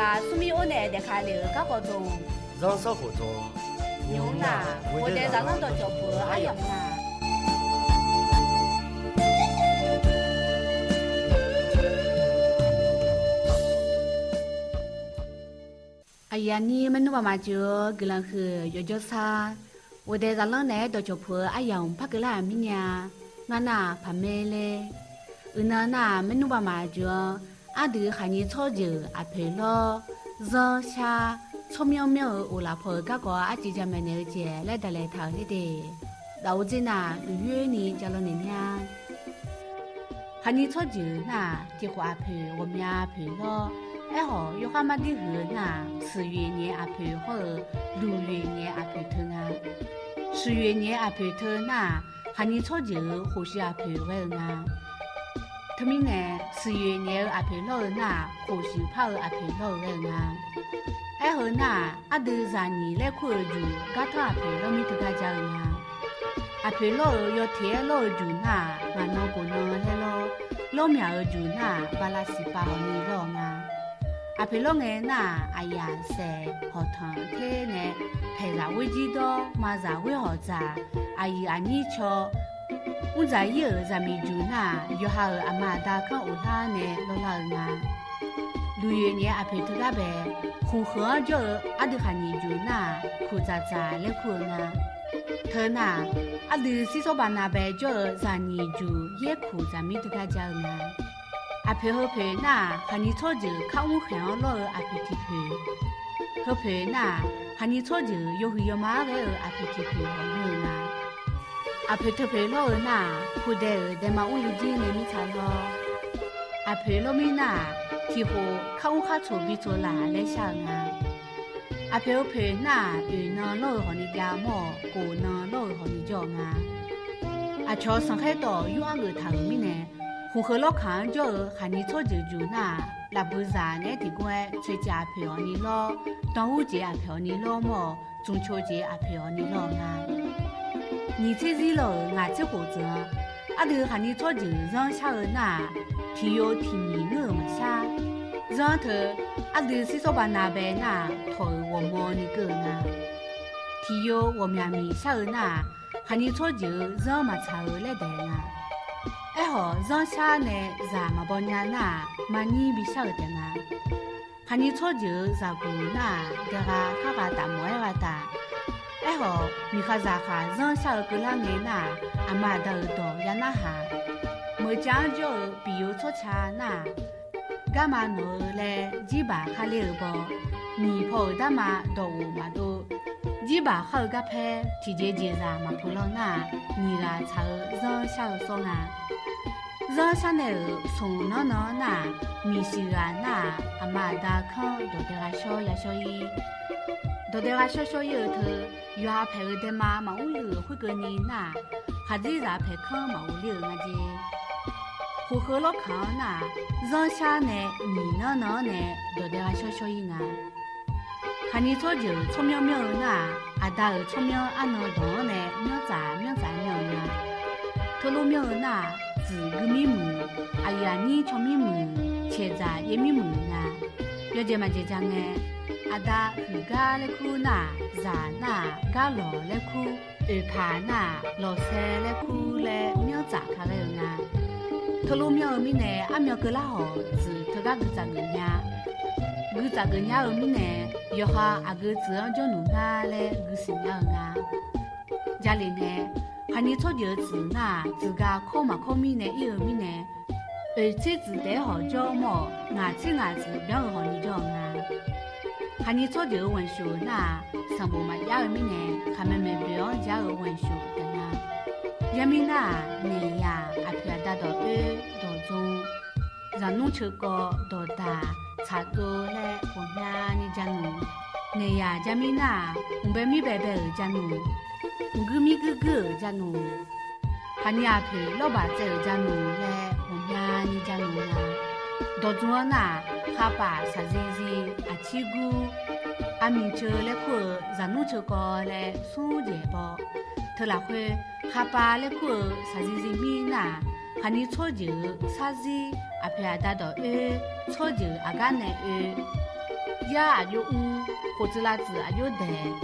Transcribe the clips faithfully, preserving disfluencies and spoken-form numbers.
Aqsmir or nae daefka lef-euq garkawv dmq, zanrsanrkhof dmq, nymq-mr nar, ghoeqdae zaqlanr dawqcawq puq-eu aryamq nar, aqyuif aqnyir maernmr baqmaf jeuq-awr guiqlanq huiq yawjawr sar. Ghoeqdae zaqlanr naeq-aer dawqcawq puq-eu aryamq par keuvlar-euq mirnya, ngar nar-aq paqmaer laer. Uiqnan nar-aq maernmr baqmaf jeuq-awr, ardui khaqnyir tsawrjeuq aqpoeq lawr, zanrshar, tsawrmyanr myanr-eu uqlaf paw-euq garkawv arciv jamaeq naeq-eu jeq laer daqlaeq taq-euq ler de. Daqor dzer nar-aq uiqyoer ni javlaw naeq nya. Khaqnyir tsawrjeuq nar-aq tiqkhof aqpoeq ghawqmya poeq lawr. Aerkhawf yawkhar mardir huiq-eu nar-aq, shuiqyoeq nyaef aqpoeq hawr-eu, luqyoeq nyaef aqpoeq teu nga. Shuiqyoeq nyaef aqpoeq teu nar-aq, khaqnyir tsawrjeuq-euq khofshuif aqpoeq ghae-eu nga. Teumirnae, shuiqyoeq nyaef-eu aqpoeq lawr-eu nar-aq, khofshuif par-eu aqpoeq lawr-eu ghae-eu nga. Aerkhawf nar-aq, ardui zaqnyiq laer kur-euq juq gartanr aqpoeq lawr mir teugar ja-eu nga. Aqpoeq lawr-euq yawteq-aer lawr-eu juq nar-aq, ngaq nan khof nan laer lawr, lawr myaq-euq juq nar-aq, bala siqpav hawq ni lawr-eu nga. Aqpoeq lawr ngae nar-aq, aqyaf saef hawqtanq ter nae, paeqzaq ghoer jir dawr, maqzaq ghoer hawq dzaq, aqyuif aqnyir caw, mrdzaq ir-euq zaqmiq juq nar-aq, yawqha-euq aqma aqda kanr of lar nae lawrlar-eu nga. Luqyoeq nyaef aqpoeq teugar bae, khmqkheuq-anr jawr-eu ardui khaqnyiq juq nar-aq, kuqdzaq dzaq laer kur-eu nga. Teu nar-aq, ardui sirsawr baqnav bae jawr-eu zaqnyiq juq yaer kuqdzaq mir teugar ja-eu nga. Aqpoeq heu poeq nar-aq, khaqnyir tsawrjeuq kar mr khaeq-anr lawr-eu aqpoeq tiq poeq. Heu poeq nar-aq, khaqnyir tsawrjeuq yawhuiq yawma-anr ghae-eu aqpoeq tiq poeq hawq mr-eu nga. Aqpoeq teu poeq lawr-eu nar-aq, pudae-euq daema mrluiv jir nae mirtsaq lawr. Aqpoeq lawr mir nar-aq, tiq khof kar mr khar tsoq bi tsoq laf laer shar-eu nga. Aqpoeq heu poeq nar-aq, oeq nan lawr-eu hawq ni jav mawr-awq, kof nan lawr-eu hawq ni jawr-eu nga. Aqcawq sanqkhaer tawq yur-anr geuf taq-euq mirnae, khmqkheuq lawrkaq-anr jawr-eu khaqnyir tsawrjeuq juq nar-aq, lafbui zaq naeq-aer tiqgor-aer tsoeqcav aqpoeq hawq ni lawr, danur jeq aqpoeq hawq ni lawr mawr-awq, tsmqcoq jeq aqpoeq hawq ni lawr-eu nga. Nyiq tser zir lawr-euq ngaq tser khof tsuif-anr, ardui khaqnyir tsawrjeuq zanr shar-eu nar-aq, tiq yo tiq nyiq ngeur-euq maqshar. Zanr teu, ardui sirsawr baqnav bae nar-aq, tawq-euq ghawqmawni keuv-eu nga. Tiq yo ghawqmyaq miq shar-eu nar-aq, khaqnyir tsawrjeuq-eu zanr maqtsaq-eu laer daeq nga. Aerkhawf, zanr shar nae zaq maqbaw nya nar-aq, marnyir bishar-euq taef nga. Khaqnyir tsawrjeuq-eu zaqguq nar-aq, daeqgha khar gha taf mawf-aer gha taf. Aerkhawf, miqkhaq zaqkhaq zanr shar-eu keuvlar ngae nar-aq, aqma aqda-euq dawq ya narhaq. Meuqcav-anr jawr-eu piqyo tsawrca nar-aq, garma nawq-eu laer jirbaq khar ler-eu baw, nyiq paw-euq darma dawq ghof maqdov, jirbaq khar-eu garpaer tiqjeq jeqzaq maqpuq lawr nar-aq, nyiq ghaq tsaq-eu zanr shar-eu sawr nga. Zanr shar nae-euq smq nanr nan-anr nar-aq, miqshuiq ghaq nar-aq, aqma aqda kanr dawqdae gha shawr ya shawr-ir. Dawqdae gha shawr shawr-ir-eu teu, yawqha paeq-eu daema maqmr luiv-euq khoerkeuvni nar-aq, khaqdzerzaq paeq kanr maqghov ler-euq nga jeq. Khof heu lawrkaq-anr nar-aq, zanr shar nae nyiq nanr nan-anr nae dawqdae gha shawr shawr-ir nga. Khaqnyir tsawrjeuq tsawrmyanr myanr-eu nar-aq, aqda-euq tsawrmyanr arnan dawq-anr nae myanr tsaf myanr tsaf myanr-eu nga. Teulof myanr-eu nar-aq, tsuif gui mir muiq, aqyuif aqnyir caw mir muiq, caeqdzaq yaev mir muiq nga. Yawjeq maqjeq ja ngae, aqda huiq gar laer kur nar-aq, zaq nar-aq, gar lawq laer kur, oeqpaq nar-aq, lawqsae laer kur laer myanr tsaf ka ghae-eu nga. Teulof myanr-eu mirnae armyan keuvlar hawq tsuif teugar gui tsaf geuf nya. Gui tsaf geuf nya-eu mirnae, yawqha aqgeu tsuif-anr jawrnuq ngar laer gui siqnya-eu nga. Jale ngae, khaqnyir tsawrjeuq-eu tsuif nar-aq, tsuif ga kawr maqkawr mirnae ir-eu mirnae, oeq tser tsuif taef-aer hawq jawr mawr-awq, ngaq tser ngaq tsuif byanr-eu hawq ni jawr-eu nga. Khaqnyir tsawrjeuq-eu wanqshoq nar-aq, sanqbof maqjav-eu mirnae, khaqmae maeqboeq-anr jav-eu wanqshoq taef nga. Yamir nar-aq, naeq yaq, aqpoeq aqda dawq oer, dawq dzm, zaqnmr ceukawv, dawqdaq, tsaqtsov laer ghawqmyani ja nmq. Naeq yaq ja mir nar-aq, mq bae mir bae bae-euq ja nmq, mq guir mir guir guir-euq ja nmq, haqnyir aqpoeq lawrbaq tsaev-euq ja nmq laer ghawqmyani ja nmq nga. Dawq dzm-anr nar-aq, khaqpaf shaqzir zir, aqcir gur, aqmiq ceu laer kur-eu zaqnmr ceukawv laer smr jaeq baw. Teu lafkhoer, khaqpaf laer kur-eu shaqzir zir mir nar-aq, khaqnyir tsawrjeuq-eu sarzir, aqpoeq aqda dawq oer, tsawrjeuq aqgar nae oe, Yar aqjox mr, khof tsuif lav tsuif aqjox daeq,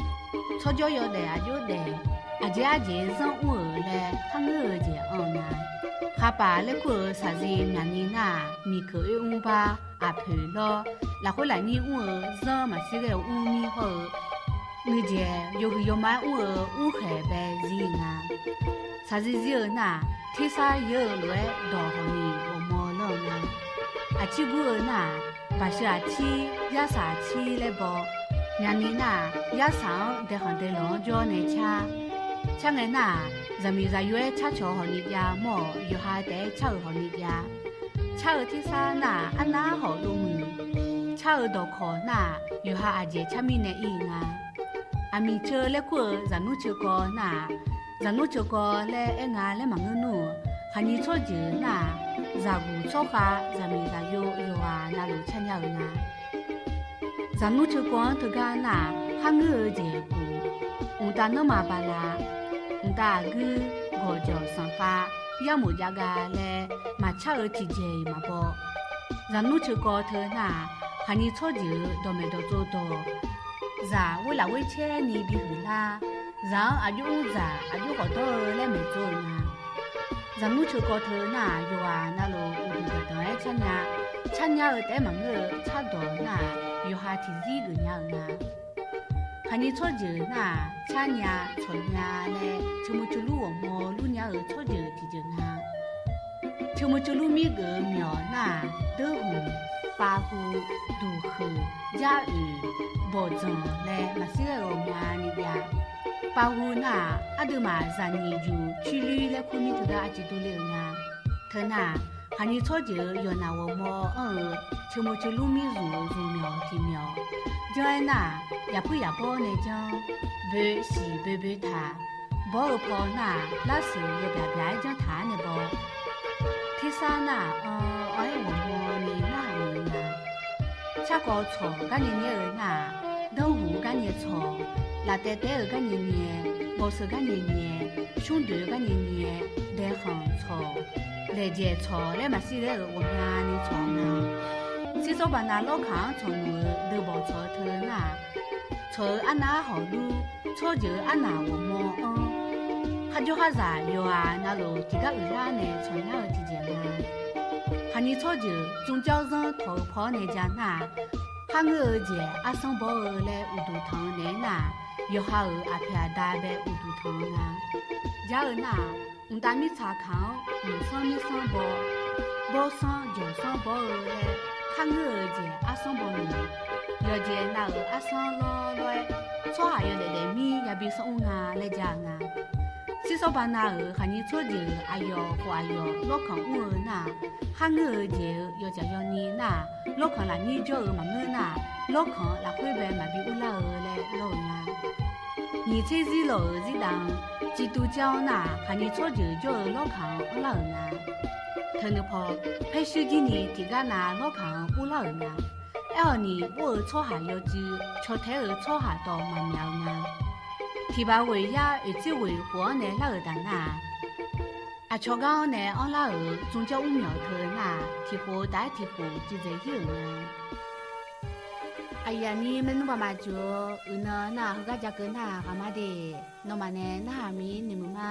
tsawrjawr yawdaef aqjox daef, aqjeq arjeq zanr mr-euq laer kharngeur-eu jeq anr-eu nga. Khaqpaf laer kur-eu shaqzir myaqni nar-aq, miqkeuq oer mr bar, aqpoeq lawr, lafkhoer lafnyir mr-eu zanr maqshir ghae-eu mr mir hawr-eu, nuijaeq yawhuiq yawma-aer mr-eu mrkhaeq bae zir nga. Shaqzir zir-eu nar-aq, tersar yeur-eu lof-aer dawq hawq ni ghawqmawr lanr-eu nga. Aqcir gur-eu nar-aq, baqsheuq aqcir, yarsaq aqcir laer baw. Myaqni nar-aq, yarsaq-anr daekhanq daelanq-anr jawr nae car. Car ngae nar-aq, zaqmiq zaqyo-aer carcawq hawq ni jav mawr-awq, yawqha taef-aer car-euq hawq ni jav. Car-eu tersar nar-aq, arnav hawq dov muiq. Car-eu dawqkawq nar-aq, yawqha aqjeq car mirnae ir nga. Aqmiq ceu laer kur-eu zaqnmr ceu kawv nar-aq, zaqnmr ceu kawv laer aer nga laer maqngeur nmr-euq, khaqnyir tsawrjeuq nar-aq, zaqguq tsawrkhav zaqmiq zaqyo yawqghaq navluf carnya-euq nga. Zaqnmr ceu kawv-anr teugar nar-aq, kharngeur-eu jeq guq, mqtav nanrma bala, mqtav aqguir, gawqjawq sanqkhav, yarmof jav ga laer maqcar-eu tiqjeq-iq maqbaw. Zaqnmr ceu kawv teu nar-aq, khaqnyir tsawrjeuq-euq dawqmaeq dawqtsov dawq, zaq ghoer lafghoer caer ni bihuiq lar, zaq-anr aqjox mr dzaq aqjox khawf dawr-eu laer maeqtsov-eu nga. Zaqnmr ceu kawv teu nar-aq, yawqghaq navluf uqduq dawqdanq-aer carnya. Carnya-eu taef-aer maqngeur-eu cardawq nar-aq, yawqha tiqzir geufnya-euq nga. Khaqnyir tsawrjeuq nar-aq, carnya tsawqnya laer ceumuq ceulur ghawqmawr lurnya-eu tsawrjeuq tiqjeuq nga. Ceumuq ceulur mirgeuf-eu myawq nar-aq, deurhmq, pavhu, duqkheuq, jaroeq, bawqdzanq laer maqshir ghae-eu ghawqmyani jav. Pavhu nar-aq, aqduimaf zaqnyiq juq cirluir laer kur mir teugar arciv durler-eu nga. Teu nar-aq, khaqnyir tsawrjeuq-euq yawqnaq ghawqmawr anr-eu, ceumuq ceulur mir zmq-eu zmqmyawq tiqmyawq, janr-aer nar-aq, yaqpuir yaqbawr nae janr, boe siq boe boe taq, bawr-eu paw nar-aq, larsuq yawbyaq byaq-aer janr taq-ar nae baw. Tersar nar-aq, anr-aer ghawqmawr ni narhaq meuq-eu nga. Carkawv tsawq garnyae nyaer-eu nar-aq, danrhuq garnyae tsawq, laftaev taev-eu garnyae nyae, bawseu garnyae nyae, shmr doeq-eu garnyae nyae, daeqkhanq tsawq, laejaeq tsawq laer maqshir ghae-euq ghawqmyani tsawq nga. Sirsawr baqnav lawrkaq-anr tsawq nmq-eu deuvbawq tsawq-eu teu nar-aq, tsawq-eu arnav hawq lur, tsawrjeuq-eu arnaq ghawqmawr anr, kharjawr kharzaq yawqghaq navluf tiqgar uiqlar nae tsawq nar-eu tiqjeq nga. Khaqnyir tsawrjeuq tsmr jawr zanr tawq-eu paw-anr nae ja nar-aq, kharngeur-eu jeq arsanr bawr-eu laer uqduq tanq-eu naeq-aer nar-aq, yawqha-euq aqpoeq aqda bae uqduq tanq-eu nga. Jar-eu nar-aq, mqtav mirtsaq kaq-anr mqsanr mirsanr baw, bawrsanr jawqsanr bawr-eu laer kharngeur-eu jeq arsanr baw noeq, yawqjeq nav-euq arsanr lawrlawr-aer, tsawrhaq yawdaef daefmir yabi sanr mr nga laer ja-eu nga. Sirsawr baqnav-euq khaqnyir tsawrjeuq aqyawf khof aqyawf lawrkanq mr-eu nar-aq, kharngeur-eu jeq-euq yawtsaq yawni nar-aq, lawrkanq lafnyir jawr-eu maqngeur nar-aq, lawrkanq lafkhoer bae maqbi urlar-eu laer lawr-eu nga. Nyiq tser zir lawq-euq zirdav-anr, ciqtuv jar-awr nar-aq, khaqnyir tsawrjeuq jawr-eu lawrkanq-anr anrlar-euq nga. Teu nuipaw, paershuir jir ni tiqgar nav lawrkanq-anr urlar-euq nga. Aerkhawf ni, bur-eu tsawrhaq yawjuiv caw tae-eu tsawrhaq tawv maqmyaq-eu nga. Tiq baq ghoeq yar oeq tser ghoeq khof-anr nae lar-euq taf nar-aq, aqcawq gar-anr nae anrlar-euq tsmrjawr mrmyawq teu nar-aq, tiq khof taf-aer tiq khof cuiv dzaeq ir-euq nga. Aqyuif aqnyir maernmr baq maqjuq-eu uiqnan nar-aq, heugar ja keuv nar-aq, ghaqma de, nawmaf nae narhaq mir noeqmuiq ma.